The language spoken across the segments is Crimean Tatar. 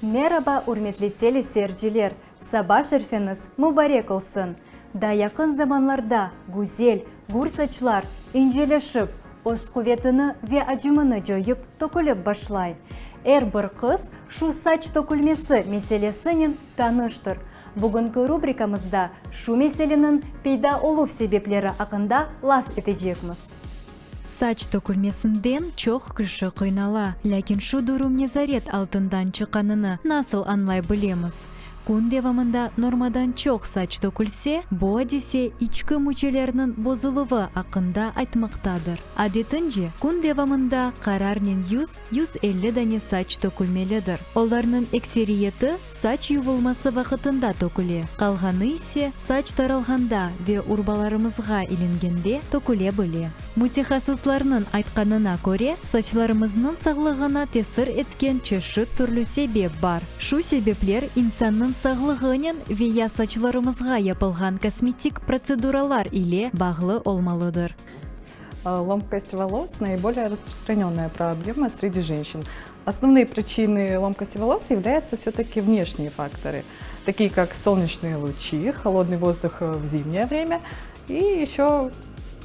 Meraba, ürmetli teleseyirciler! Saba şerfiñiz mubarek olsun! Daa yaqın zamanlarda güzel, gür saçlar inceleşip, öz quvetini ve acımını coyıp tökülip başlay. Er bir qız şu saç tökülmesi meselesinen tanıştır. Bugünki rubrikamızda şu meseleniñ peyda oluv sebepleri aqqında laf etecekmiz. Saç tökülmesinden çoq kişi qıynala, lâkin şu durum nezaret altından çıqqanını nasıl añlay bilemiz? Kün devamında normadan çoq saç tökülse, bu adise içki müçelerniñ bozuluvı aqqında aytmaqtadır. Adetince, kün devamında qararnen 100, 150 dane saç tökülmelidir. Olarnıñ ekseriyeti saç yuvulması vaqıtında töküle, qalğanı ise saç taralğanda ve urbalarımızğa ilingende töküle bile. Mütehassıslarnıñ aytqanına köre, saçlarımıznıñ sağlığına tesir etken çeşit türlü sebep bar. Şu sebepler insannıñ sağlığınen ve ya saçlarımızğa yapılğan kosmetik protseduralar ile bağlı olmalıdır. Ломкость волос – наиболее распространенная проблема среди женщин. Основные причины ломкости волос являются все-таки внешние факторы, такие как солнечные лучи, холодный воздух в зимнее время и еще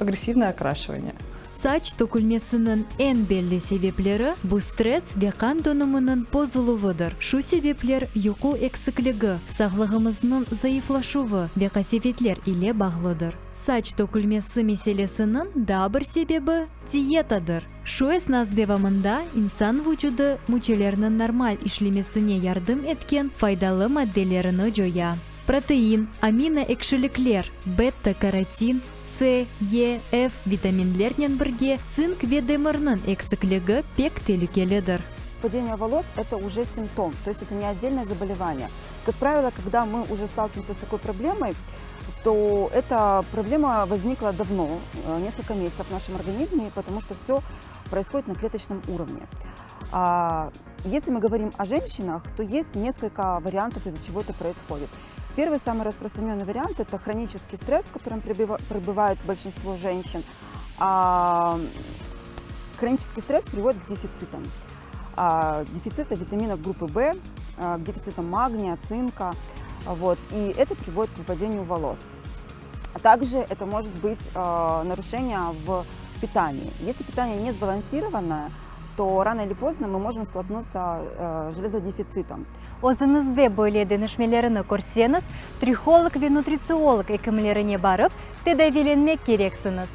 агрессивное окрашивание. Saç tökülmesiniñ eñ belli sebepleri bu stress ve qan donumınıñ bozuluvıdır. Şu sebepler yuqu eksikligi, sağlığımıznıñ zayıflaşuvı ve qasevetler ile bağlıdır. Saç tökülmesi meselesiniñ daa bir sebebi diyetadır. Şu esnas devamında insan vucudı müçelerniñ normal işlemesine yardım etken faydalı maddelerini coya. Protein, aminoekşilikler, beta-karotin, C, E, F vitaminlernen birge tsink ve demirniñ eksikligi pek telükelidir. Выпадение волос – это уже симптом, то есть это не отдельное заболевание. Как правило, когда мы уже сталкиваемся с такой проблемой, то эта проблема возникла давно, несколько месяцев в нашем организме, потому что все происходит на клеточном уровне. Если мы говорим о женщинах, то есть несколько вариантов, из-за чего это происходит. Первый, самый распространенный вариант – это хронический стресс, в котором пребывает большинство женщин. Хронический стресс приводит к дефицитам. Дефицита витаминов группы В, к дефицитам магния, цинка. Вот, и это приводит к выпадению волос. Также это может быть нарушение в питании. Если питание не сбалансированное, то рано или поздно мы можем столкнуться с железодефицитом. Özüñizde böyle deñişmelerni körseñiz, triholog ve nutritsiolog ekimlerine barıp, tedaviylenmek kereksiñiz.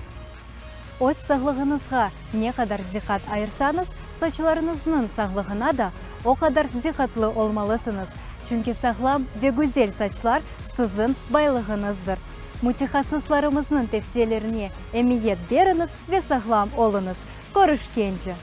Öz sağlığıñızğa ne qadar diqqat ayırsañız, saçlarıñıznıñ sağlığına da o qadar diqqatlı olmalısıñız, çünki sağlam ve güzel saçlar siziñ baylığıñızdır. Mütehassıslarımıznıñ tevsiyelerine emiyet beriñiz ve sağlam oluñız. Körüşkence!